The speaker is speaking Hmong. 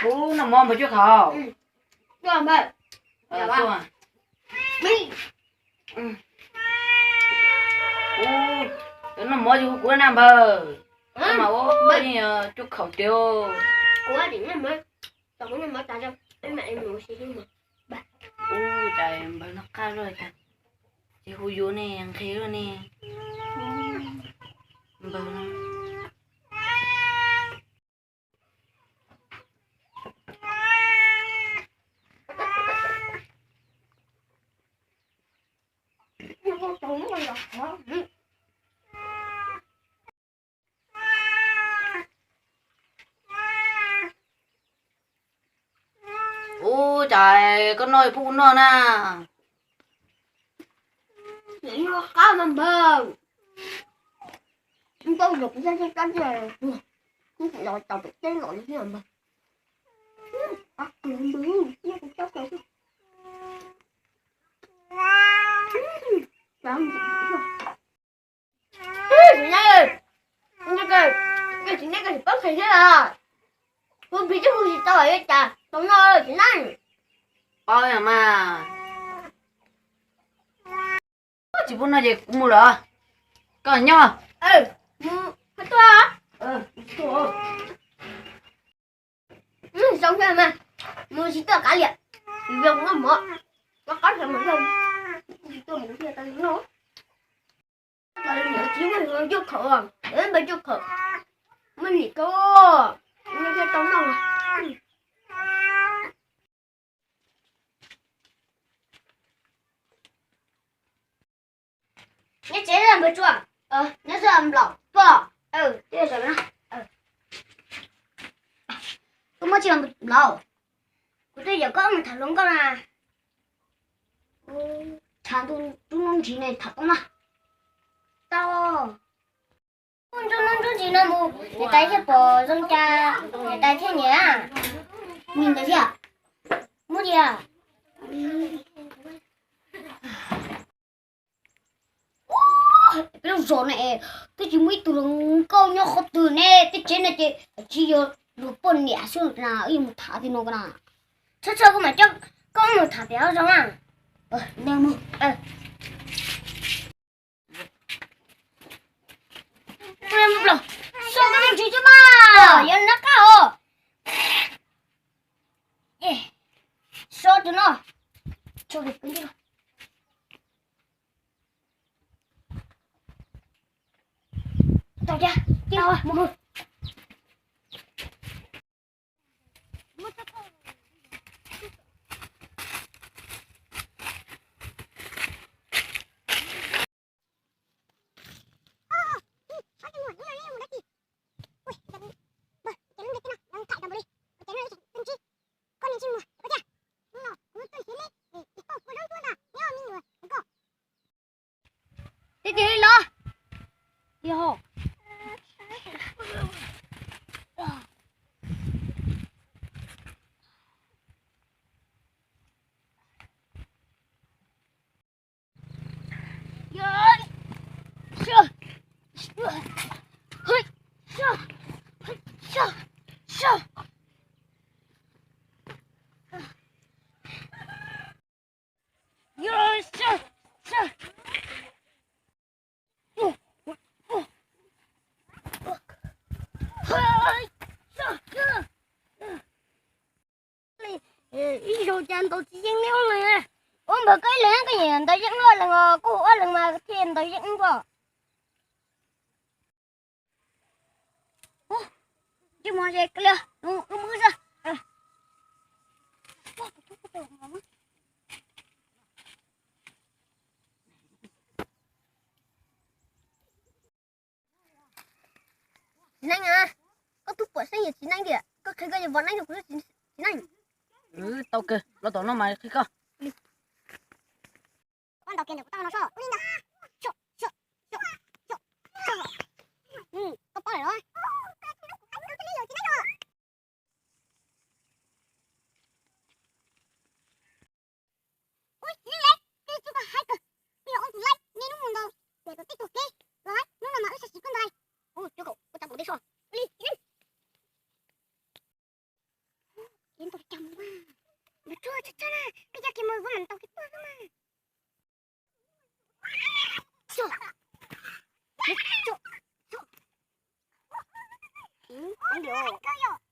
Kuv noj mov npawg Cuaj Khaum. Cov noj mov yus hu kuv na npawg. Mas ua Cuaj Khaum tiag. Ua cas npawg no qab luaj cas, tsis hu yus ne, nqhis luaj ne. Npawg no. Ub, cas koj noj pub kuv noj na. Noj qab mas npawg. Ntau zaus kuv thiaj qab tiag, kuv los tau pem teb los li thiab npawg. Qab kawg npawg, noj kuv qab kawg. Tsis neb, tsis neb koj tsis paub qhia thiab los? Hu plig twb hu tsis tau, yuav cas tau noj tsis neb. Paub mas. Tsis pub noj ces kuv mus lawm. Koj nyob. Mus, koj tuaj. Zoo thiab mas, mus tsis tuaj kav liam, zoo noj mov, koj qab thiab mas zoo, tsis tuaj mus thiaj tau noj. Tsis muaj Cuaj Khaum, npawg Cuaj Khaum, muaj nim koj, noj thiaj tau noj. Nyob tsev npawg Tsua, nyob tsev nplaum tuaj. Koj muaj tsis nplaum, kuv twb yog koj mus tham hluas nkauj na. Tham ntu rub nub nrhiv ne tham tau na. Tau. Nrub nub nrub nrhiv no mus, niam tais thiaj pom zoo cas, niam tais thiaj nyiam. Nyiam ntawd thiab. Muab diam. Peb lub zos ne, twb tsis muaj ib tug hluas nkauj nyob qhov twg ne, tej tsev no ces tsis yog luag poj niam xwb na, wb yuav mus tham tim no ko na. Txhob txhob, koj mam coj koj mus tham tim hauv zos na. Sob koj ntsws cov mas, yuav nab qab os. Sob tus no. Tau, cia mus. Tib tug los. Yog. Ib zaug cas ntaus tsis yeej li ob leeg. Ua npawg koj ib leeg koj nyiam ntaus yeej ob leeg os, kuv ob leeg mas thiaj ntaus yeej koj. Tsis muaj ze li, wb mus wb xwb. Txiv neeb a, koj twb pom xeeb yog txiv neeb tiag, koj qhia koj yog vauv neeb rau kuv, txiv neeb. Tau kawg, los tom no mas qhia koj. Koj paub lawm los? Ua txiv neeb, tej tug koj hais kawg, wb yuav ua tus laib niaj hnub mus ntaus, ces tau tej tug kev los lawm, hnub no mas wb sab sim koj ntag. Ua cas pom tej so li. Tau kiag tuaj xwb mas. Xyov, xyov, xyov. Ub, ub, ub.